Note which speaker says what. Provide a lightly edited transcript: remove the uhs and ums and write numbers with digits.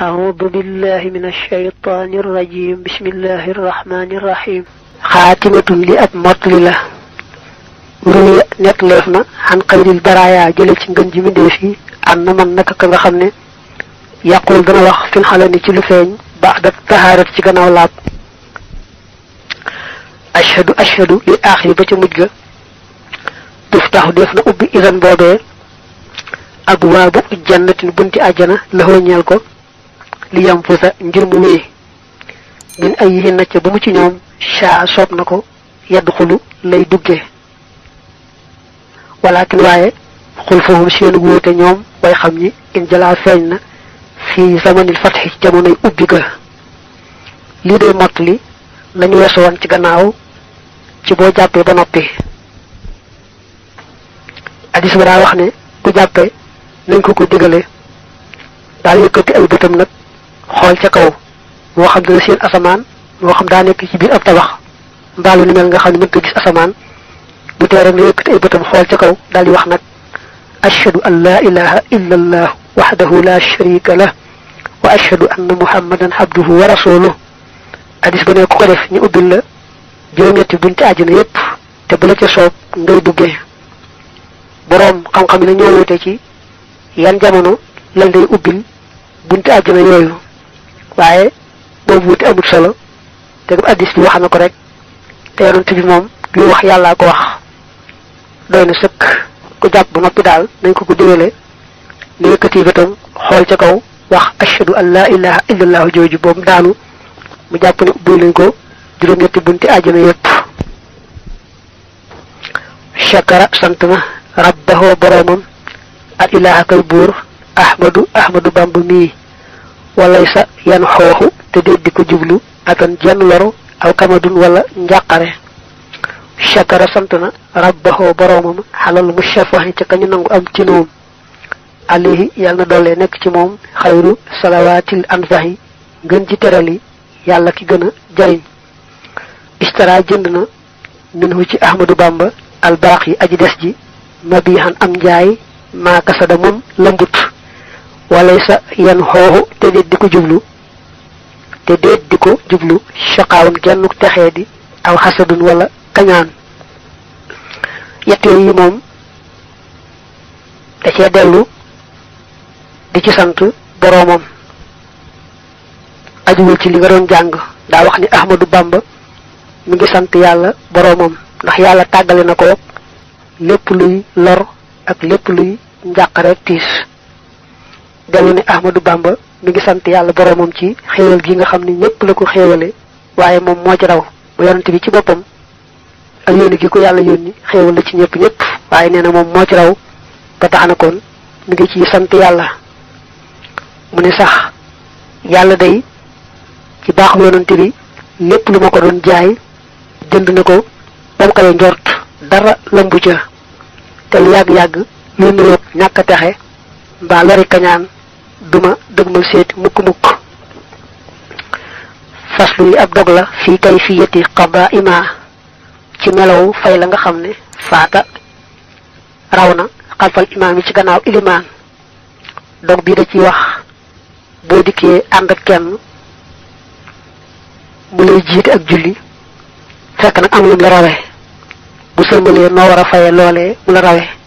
Speaker 1: أعوذ بالله من الشيطان الرجيم بسم الله الرحمن الرحيم خاتمة لأب مطللة روي نتلفنا عن قيد البرايا جلت نجم ديفي أن من نكك خمني يقول دنا wax fi xalani ci lu feñ ba'da taharat ci gannaaw laab ashhadu li akhir ba ci mujj tuftahu def na ubbi idan bobé abwaabu jannatin bunti aljana la ñal ko li yam fusa ngir mu wé min ay hinna ci bu mu ci ñoom sha sop nako yadkhulu lay duggé walakin waye xul fahum seen wote ñoom way xam ni in jala feñ na fi zamanil fath jamonoy ubbi ga li day motli lañu wessu won ci gannaaw ci bo jappé ba noppi hadith bi da wax ne ku jappé nañ ko ko digalé dal yëkëti ay bëtam nak xol ca kaw mo xam dana seen asaman mo xam da nek ci biir ab tabax mbalu ni mel nga xam ni mënta gis asaman bu téré nga yëkëti ay bëtam xol ca kaw dal di wax nak ashhadu an la ilaha illa allah wahdahu la sharika lah wa ashhadu anna muhammadan abduhu wa rasuluhu hadith ba ne ko def ñu ubbil la juroom-ñetti bunti aljana yépp té bu la ca soob ngay duggé borom xam-xam ni ñoo woté ci yan jamono lañ lay ubbil bunti aljana yooyu waaye boobu wuti amut solo te hadith bi wax na ko rek te yonent bi moom bi wax yàlla ko wax doy na sëkk ku jàpp bu noppi daal nañ ko ko déwale ni yëkkati bëtam xool ca kaw wax ashhadu an la ilaha illallah jooju boobu daanu mu jàpp ne ubbi lañ ko juróom-ñetti bunti aljana yépp shakara sant na rabbahu boromam al ilaha kay buur ahmadu bambu mi walaysa yan xooxu te di ko jublu atan jenn loru aw kamadun wala njàqare shakara sant na rabbahu boromam xalal mushafahi ca kañu nangu am ci noom alayhi yàlla na doole nekk ci moom xayru salawatil anfahi ngën ci terali yàlla ki gën a jariñ istara jënd na minhu ci ahmadu bamba al baqi aji des ji mabihan am njaay maa kasada moom lëmbut walaysa yan xooxu te déet di ko jublu shaqaawun genn texee di aw xasadun wala kañaan yett yi moom da cee dellu di ci sant boroomam ajuwul ci li nga doon jàng daa wax ni ahmadu bamba mi ngi sant yàlla boroomam ndax yàlla tàggale na ko lépp luy lor ak lépp luy njàqare tiis delu ne ahmadu bamba mi ngi sant yàlla boromam ci xéewal gi nga xam ni ñëpp la ko xéewale waaye moom moo ci raw bu yonent bi ci boppam ak yónni gi ko yàlla yónni xéewal la ci ñëpp waaye nee na moom moo ci raw ba tax na kon mi ngi ci sant yàlla mu ne sax yàlla day ci baax yonent bi lépp lu ma ko doon jaay jënd na ko bam kale njort dara lambu ca te lu yàgg-yàgg lu niroog ñàkk a texe mbaa lori kañaan duma dëgmal seet mukk faslu li ab dog la fii kayfiyati qadaa'ima ci melaw fay la nga xam ne faata raw na xalfal imaam yi ci gannaaw ilimaan dog bii da ci wax boo dikkee ànd ak kenn mu lay jiite ak julli fekk nag am lu la rawe bu sëlmalee noo war a faye loolee mu la rawe